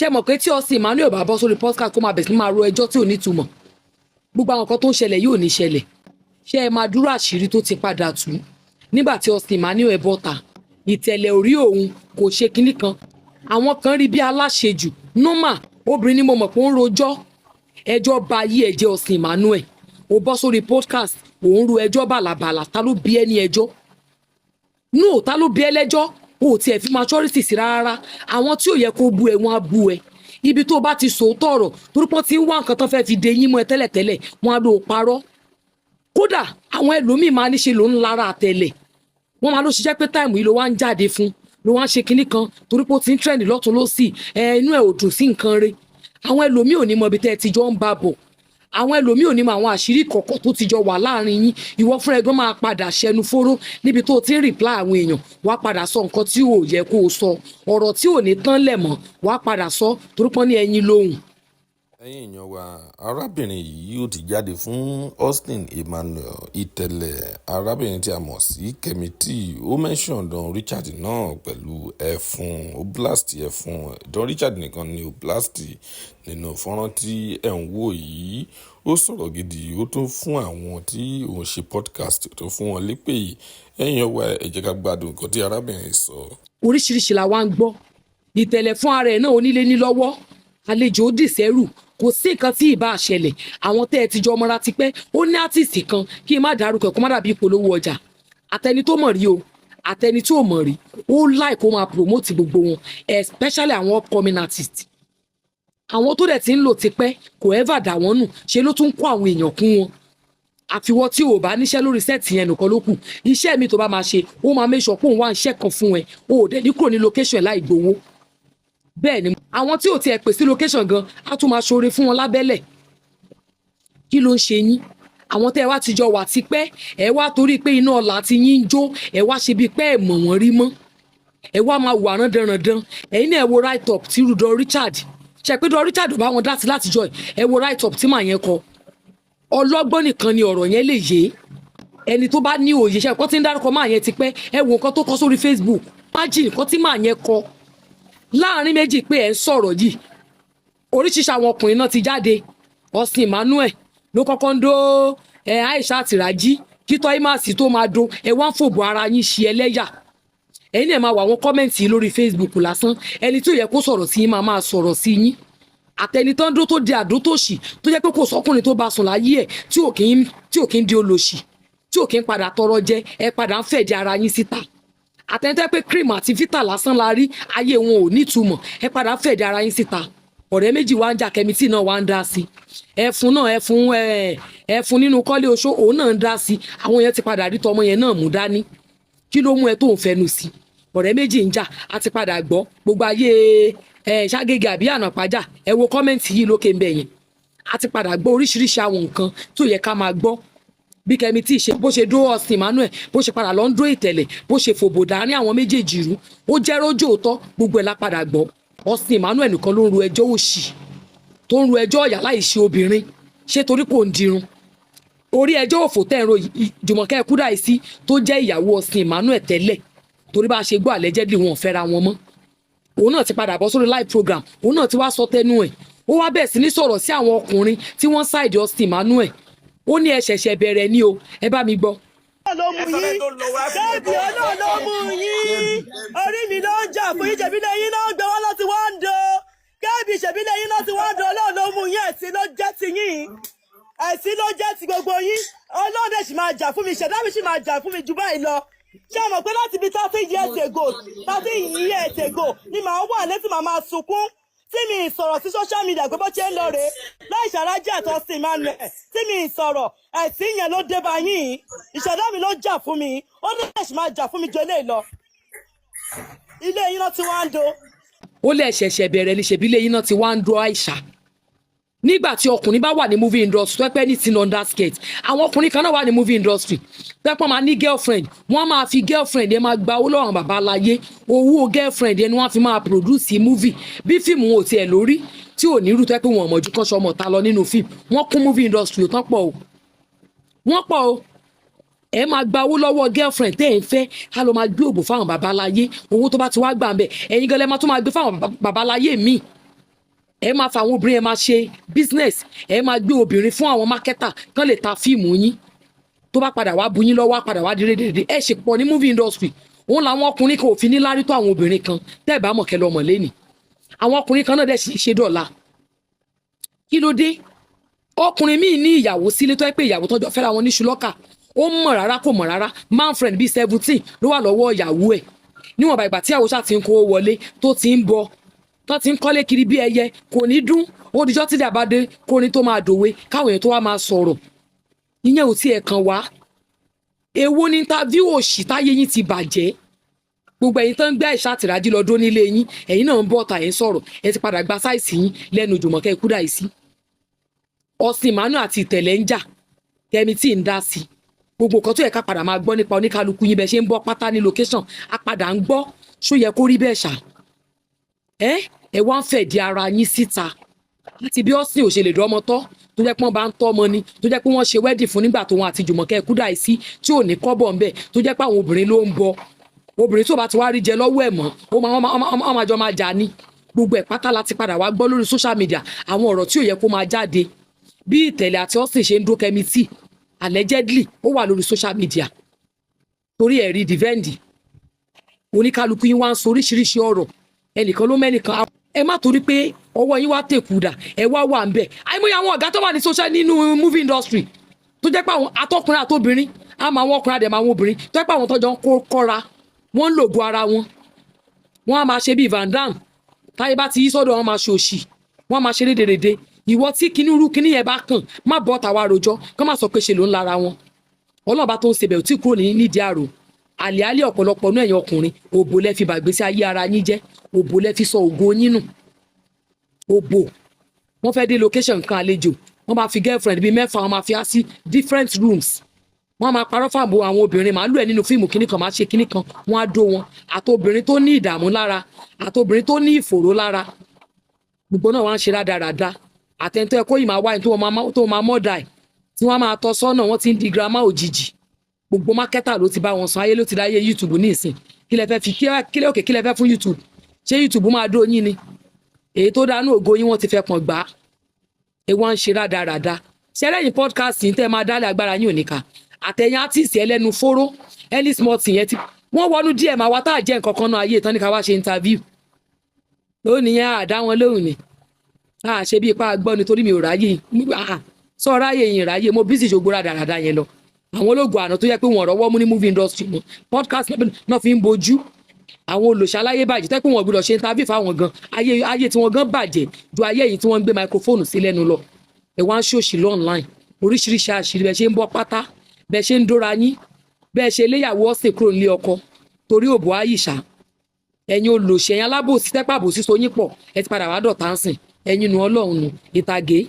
Ṣé mọ̀ pé tí Austin Emmanuel bá bọ́ sórí podcast, kó máa bẹ̀ sí ní máa ro ẹjọ́ tí ò ní túmọ̀, gbogbo àwọn nǹkan tó ń ṣẹlẹ̀ yóò ní ṣẹlẹ̀? Ṣé ẹ máa dúró àṣírí tó ti padà tú nígbà tí Austin Emmanuel bọ́ta? Ìtẹ̀lẹ̀ orí òun kò ṣe kinní kan, àwọn kan rí bí aláṣejù. Normal, obìnrin ni mo mọ̀ pé ó ń rojọ́. Ẹjọ́ ba ayé ẹ jẹ́. Austin Emmanuel, ó bọ́ sórí podcast, òun ro ẹjọ́ bàlàbàlà. Ta ló bí ẹ ní ẹjọ́? No, ta ló bí ẹ lẹ́jọ́? O ò tiẹ̀ fi maturity sí rárá. Àwọn tí ò yẹ kó bú ẹ, wọ́n á bú ẹ. Ibi tó bá ti sòótọ́ ọ̀rọ̀, torí pọ́n ti ń wá nǹkan tán fẹ́ fi de yín mọ́ ẹ tẹ́lẹ̀tẹ́lẹ̀, wọ́n á lò ó parọ́. Kódà àwọn ẹlòmíì máa ní ṣe ló ń lára àtẹlẹ̀, wọ́n máa ló ṣiṣẹ́ pé time yìí ló wá ń jáde fún, ló wá ń ṣe kinní kan, torí pé ó ti ń trend lọ́tún lọ́sì. Ẹ inú ẹ̀ ò dùn sí nǹkan rẹ̀. Àwọn ẹlòmíì ò ní mọ ibi tẹ́ ẹ ti jọ ń bá bọ̀. Àwọn ẹlòmíì ò ní mọ àwọn àṣírí kọ̀ọ̀kan tó ti jọ wà láàrin yín. Ìwọ fúnra ẹgbọ́n máa padà ṣẹnu fóró níbi tó ti ń reply àwọn èèyàn. Wàá padà sọ nǹkan tí ò yẹ kó o sọ, ọ̀rọ̀ tí ò ní tán lẹ̀ mọ́, wàá padà sọ, torí pọ́n ní ẹyin lóhùn. Ẹ̀yin èèyàn wa, arábìnrin yìí ó ti jáde fún Austin Emmanuel Ìtẹ̀lẹ̀. Arábìnrin tí a mọ̀ sí Kemity tí ó mention Don Richard náà pẹ̀lú ẹ̀fún, ó blast ẹ̀fún. Don Richard nìkan ni ó blast nínú fọ́nrán tí ẹ̀ ń wò yìí. Ó sọ̀rọ̀ gidi, ó tún fún àwọn tí òun ṣe podcast tó fún wọn lépè yìí. Ẹ̀yin èèyàn wa, ẹ jẹ́ ká gbádùn nǹkan tí arábìnrin sọ. Oríṣiríṣi la wá ń gbọ́. Ìtẹ̀lẹ̀ fún ara ẹ̀ náà, onílé ní lọ́wọ́, àlejò ó dìsẹ́rù, kò sí nǹkan tí ì bá ṣẹlẹ̀. Àwọn tẹ́ ẹ ti jọ mọ́ra tipẹ́, ó ní artist kan, kí n má dárúkọ ẹ̀ kó má dàbí ìpolówó ọjà, àtẹni tó mọ̀ rí o, àtẹni tó mọ̀ rí, ó like kó máa promote gbogbo wọn, especially àwọn upcoming artist. Àwọn tó dẹ̀ ti ń lò tipẹ́, kò ever dà wọ́n nù. Ṣe ló tún kó àwọn èèyàn kún wọn. Àfiwọ́ tí ò bá níṣẹ́ lórí set yẹn nìkan ló kù. Iṣẹ́ mi tó bá máa ṣe, ó máa make sure pé òun wá iṣẹ́ kan fún ẹ, o ò dẹ̀ ní kúrò ní location láì gbowó. Bẹ́ẹ̀ ni àwọn tí ò tiẹ̀ pè sí location gan, á tún máa ṣoore fún wọn lábẹ́lẹ̀. Kí ló ń ṣe yín? Àwọn tẹ́ ẹ wá ti jọ wà tipẹ́, ẹ wá torí pé iná ọ̀la ti yín ń jó, ẹ wá ṣe bíi pé ẹ mọ̀ wọ́n rí mọ́, ẹ wá máa wà rán dandan. Ẹ̀yin náà, ẹ wo write up tí Don Richard ṣe pé Don Richard ò bá wọn dá sí látijọ́. Ẹ wo write up tí màá yẹn kọ. Ọlọ́gbọ́n nìkan ni ọ̀rọ̀ yẹn lè yé, ẹni tó bá ní òye. Ṣe ẹ̀kọ́ tí ń dárúkọ máa yẹn ti pẹ́. Ẹ wo nǹkan tó kọ sórí Facebook. Imagine nǹkan tí màá yẹn kọ láàrin méjì pé ẹ̀ ń sọ̀rọ̀ yìí. Oríṣiríṣi àwọn ọkùnrin náà ti jáde. Austin Emmanuel ló kọ́kọ́ ń dó ẹ Aisha Tìrájí kí tọ́ímàsì tó máa do. Ẹ wá ń fòbò ara yín ṣe ẹlẹ́yà. Ẹ̀yin náà máa wọ àwọn comment lórí Facebook lásán. Ẹni tí ò yẹ kó sọ̀rọ̀ sí yín máa máa sọ̀rọ̀ sí yín. Àtẹnitán dó tó di àdó tó ṣì, tó jẹ́ pé kò sọ́kùnrin tó bá sùn láyé ẹ̀ tí ò kí ń di olòṣì, tí ò kí ń padà tọrọ jẹ, ẹ padà ń fẹ̀dí ara yín síta. Àtẹnitẹ́ pé cream àti vita lásán la rí, ayé wọn ò nítumọ̀, ẹ padà ń fẹ̀dí ara yín síta. Ọ̀rẹ́ méjì wá ń jà, Kẹ́mítì náà wá ń dá sí. Ẹfun náà, ẹfun ẹfun nínú kọ́lé oṣó, òun náà ń dá sí. Àwọn yẹn ti padà rí tọmọ yẹn náà mú dání. Kí ló mú ẹ tó ń fẹnu sí? Ọ̀rẹ́ méjì ń jà, á ti padà gbọ́ gbogbo ayé ẹ ṣàgègè àbí ànàpájà. Ẹ wo comment yìí lókè ń bẹ̀ yẹn. A ti padà gbọ́ oríṣiríṣi àwọn nǹkan tó yẹ ká máa gbọ́, bí Kẹ́mi tí ì ṣe, bó ṣe dó Austin Emmanuel, bó ṣe padà lọ ń dó Ìtẹ̀lẹ̀, bó ṣe fòbò dání àwọn méjèèjì rú. Ó jẹ́ rójò òótọ́, gbogbo ẹ̀ la padà gbọ́. Austin Emmanuel nìkan ló ń ru ẹjọ́ òṣì, tó ń ru ẹjọ́ ọ̀yà láì ṣe obìnrin. Ṣé torí kò ń dirun orí ẹjọ́ òfò tẹ́ ń ro? Jùmọ̀kẹ́ Kúdáìsí tó jẹ́ ìyàwó Austin Emmanuel tẹ́lẹ̀, torí bá a ṣe gbọ́, allegedly wọn ò fẹ́ra wọn mọ́, òun náà ti padà bọ́ sórí live program. Òun náà ti wá sọ tẹnu ẹ̀. Ó wá bẹ̀rẹ̀ sí ní sọ̀rọ̀ sí àwọn ọkùnrin tí wọ́n side Austin Emmanuel. Ó ní ẹ ṣẹ̀ṣẹ̀ bẹ̀rẹ̀ ni o. Ẹ bá mi gbọ́. Ló mú yín débi, Ọlọ́run ló mú yín. Orí mi ló ń jà fún yín. Ṣèbí lẹ́yìn náà gbé wá láti wá ń do kébì, ṣèbí lẹ́yìn náà ti wá ń do. Ọlọ́run ló mú yín. Ẹ̀sìn ló jẹ́ ti yín, ẹ̀sìn ló jẹ́ ti gbogbo yín. Ọlọ́run dẹ̀ sì máa jà fún mi, ìṣẹ̀dá mi sì máa jà fún mi jù báyìí lọ. Ṣé ẹ mọ̀ pé láti bíi 30 years ago, 30 years ago ni màá wà létí, màá máa sunkún tí mi ì sọ̀rọ̀ sí social media pé bó ṣe ń lọ rèé láì ṣàrájì àti Austin Emmanuel, tí mi ì sọ̀rọ̀. Ẹ̀sìn yẹn ló dé bá yín. Ìṣẹ̀dá mi ló jà fún mi, ó dẹ̀ sì máa jà fún mi ju eléyìí lọ. Ilé yín náà ti wá ń do. Ó lẹ̀ ṣẹ̀ṣẹ̀ bẹ̀rẹ̀ ní. Ṣèbí lẹ́yìn náà ti wá ń dó Àìṣà. Nígbà tí ọkùnrin bá wà ní movie industry tó pẹ́ ní tin underskirt, àwọn ọkùnrin kan náà wà ní movie industry pẹ́pọ́n máa ní girlfriend, wọ́n máa fi girlfriend yẹn máa gba owó lọ́wọ́ àwọn bàbá aláyé. Owó girlfriend yẹn ni wọ́n fi máa produce movie. Bí fíìmù wọn ò tiẹ̀ lórí tí ò ní rú, tó pé wọn ò mọ̀jú kan ṣọmọ ta lọ nínú fíìmù. Wọ́n kún movie industry ò tán pọ̀ o, wọ́n pọ̀ o. Ẹ máa gba owó lọ́wọ́ girlfriend tẹ́ ẹ̀ ń fẹ́, ká ló máa gbé òbò fáwọn babaláyé. Owó tó bá ti wá gbà ń bẹ̀, ẹ̀yin gan lẹ́ máa tún máa gbé fáwọn babaláyé míì. Ẹ máa fa àwọn obìnrin, ẹ máa ṣe business, ẹ máa gbé obìnrin fún àwọn marketer kán lè ta fíìmù yín. Tó bá padà wá bu yín lọ́wọ́, á padà wá di rédèrèdè. Ẹ ṣe pọ̀ ní movie industry. Òun làwọn ọkùnrin kan ò fi ní lárí tó àwọn obìnrin kan. Tẹ́ ẹ̀ bá mọ̀, kẹ́ lọ mọ̀ lẹ́nìí. Àwọn ọkùnrin kan náà dẹ̀ sì ṣe dọ̀la. Kí ló dé? Ọkùnrin míì ní ìyàwó sílé, tó yẹ pé ìyàwó tọjọ fẹ́ra wọn ní ṣùlọ́kà, ó mọ̀ rárá, kò mọ̀ rárá, man friend bíi 17 ló wà lọ́wọ́ ìyàwó ẹ̀. Níwọ̀nba ìgbà tí ìyàwó ṣáà ti ń kó wọlé, tó ti ń bọ, tó ti ń kọ́lé kiri bí ẹyẹ, kò ní dún. Ó dijọ́ tí ìjà bá dé, kó ní tó máa dòwe, káwọn èèyàn tó wá máa sọ̀rọ̀. Ìyẹn ò tiẹ̀ kàn wá. Èwo ni interview òṣì táyé yín ti bàjẹ́? Gbogbo ẹ̀yin tó ń gbé àìsàn àtìrájí lọ dó nílé yín, ẹ̀yin náà ń bọ̀ ọ̀tà, ẹ̀ ń sọ̀rọ̀. Ẹ ti padà gba size yín lẹ́nu Jùmọ̀kẹ́ Kúdàísí. Austin Emmanuel àti Ìtẹ̀lẹ̀ ń jà, Kẹ́mi tí ń dá sí gbogbo nǹkan tó yẹ ká padà máa gbọ́ nípa oníkálukú yín, bẹ́ẹ̀ ṣe ń bọ́ pátá ní location, a padà ń gbọ́. Ṣó yẹ kó rí bẹ́ẹ̀ ṣá? Ẹ ẹ wá ń fẹ̀dí ara yín síta láti bí Austin ò ṣe lè dọ́mọ tọ́, tó jẹ́ pé wọ́n bá ń tọ́ ọmọ ni, tó jẹ́ pé wọ́n ṣe wedding fún nígbà tó wọn àti Jùmọ̀kẹ́ Kúdàísí, tí ò ní kọ́bọ̀ ńbẹ̀, tó jẹ́ pé àwọn obìnrin ló ń bọ obìnrin tó bá ti wá rí jẹ lọ́wọ́ ẹ̀ mọ́, ó máa wọ́n máa jọ máa jà ní. Gbogbo ẹ̀ pátá láti padà wá gbọ́ lórí social media, àwọn ọ̀rọ̀ tí ò yẹ kó máa jáde, bí Ìtẹ̀lẹ̀ àti Austin ṣe ń dó Kẹ́mi tí allegedly ó wà lórí social media, torí ẹ̀rí defend. Oníkálukú yín wá ń sọ oríṣiríṣi ọ̀rọ̀. Ẹnìkan ló mẹ́nìkan. Ẹ má torí pé ọwọ́ yín wá tèkú dà, ẹ wá wà ń bẹ̀. Àìmọye àwọn ọ̀gá tó wà ní social nínú movie industry, tó jẹ́ pé àwọn atọ́kùnrin àtobìnrin, àmọ́ àwọn ọkùnrin àdẹ̀mọ́ àwọn obìnrin, tó jẹ́ pé àwọn tọ́jọ́ ń kó kọ́ra wọ́n ń lògo ara wọn. Wọ́n á máa ṣe bíi Van Damme. Táyé bá ti yí sọ́dọ̀ wọn, máa ṣòṣì, wọ́n á máa ṣe rédèrèdè. Ìwọ tí kinní irú kinní yẹn bá kàn, má bọ́ tàwa rojọ́, kán má sọ pé ṣe ló ń lara wọn. Ọlọ́ọ̀bá tó ń ṣe bẹ̀ ò tí kúrò ní nídìí àrò àlẹ́àlẹ́. Ọ̀pọ̀lọpọ̀ náà, ẹ̀yin ọkùnrin, òbò lẹ fi bàgbésí ayé ara yín jẹ́, òbò lẹ fi sọ ògo yín nù. Òbò wọ́n fẹ́ dé location kan, àlejò, wọ́n máa fi girlfriend bíi mẹ́fà, wọ́n máa fi á sí different rooms, wọ́n máa parọ́ fàbọ̀ àwọn obìnrin màálù ẹ̀ nínú fíìmù kinní kan, máa ṣe kinní kan, wọ́n á dó wọn, àtobìnrin tó ní ìdààmú lára, àtobìnrin tó ní ìfòòró lára, gbogbo náà wọ́n á ṣe rádaràda. Àtẹ̀ntọ́ ẹ̀kọ́ yìí máa wá ẹni tó máa mọ́dà ẹ̀, tí wọ́n máa tọ́ sọ́nà. Wọ́n ti ń di girama òjijì. Gbogbo marketer ló ti bá wọn sọ. Ayé ló ti dáyé YouTube ní ìsìn. Kí lẹ fẹ́ fi kílẹ̀ òkè? Kí lẹ fẹ́ fún YouTube? Ṣé YouTube máa dó yín ni? Èyí tó dánú ògo yín, wọ́n ti fẹ́ pọ̀n gbà á. Ẹ wá ń ṣe rádaràda. Ṣẹlẹ́yìn podcast yìí tẹ́ máa dálé, agbára yín ò ní ká. Àtẹ̀yìn artist ẹlẹ́nu fóró, Ellis Martin yẹn ti wọ́n wọnú díẹ̀ máa wá tá à jẹ́ nǹkan kan náà ayé ìtàn ní ká wá ṣe interview lónìí yẹn, àdá wọn lóhùn ni a ṣe bí ipá gbọ́ nítorí mi ò ráyè sọ ráyè yìí, ráyè mo bí sì ṣògbó rádaràda yẹn lọ. Àwọn ológun àná tó yẹ pé wọn rọwọ́ mú ní movie industry mọ́, podcast náà fi ń bojú. Àwọn olùṣàlàyé bàjẹ́ tẹ́ pé wọn gbọ́dọ̀ ṣe interview fáwọn gan. Ayé ayé tí wọ́n gan bàjẹ́ ju ayé yìí tí wọ́n ń gbé microphone sí lẹ́nu lọ. Ẹ wá ń ṣòṣì online, oríṣiríṣi àṣírí, bẹ́ẹ̀ ṣe ń bọ́ pátá, bẹ́ẹ̀ ṣe ń dóra yín, bẹ́ẹ̀ ṣe léyàwó ọ̀sìn kúrò nílé ọkọ torí òbò àyíṣà. Ẹ̀yin olòṣì, ẹ̀yin alábòsí, tẹ́pàbòsí so yín pọ̀, ẹ ti padà wá dọ̀tá ń sìn. Ẹ̀yin nu ọlọ́run nu ìtàgé.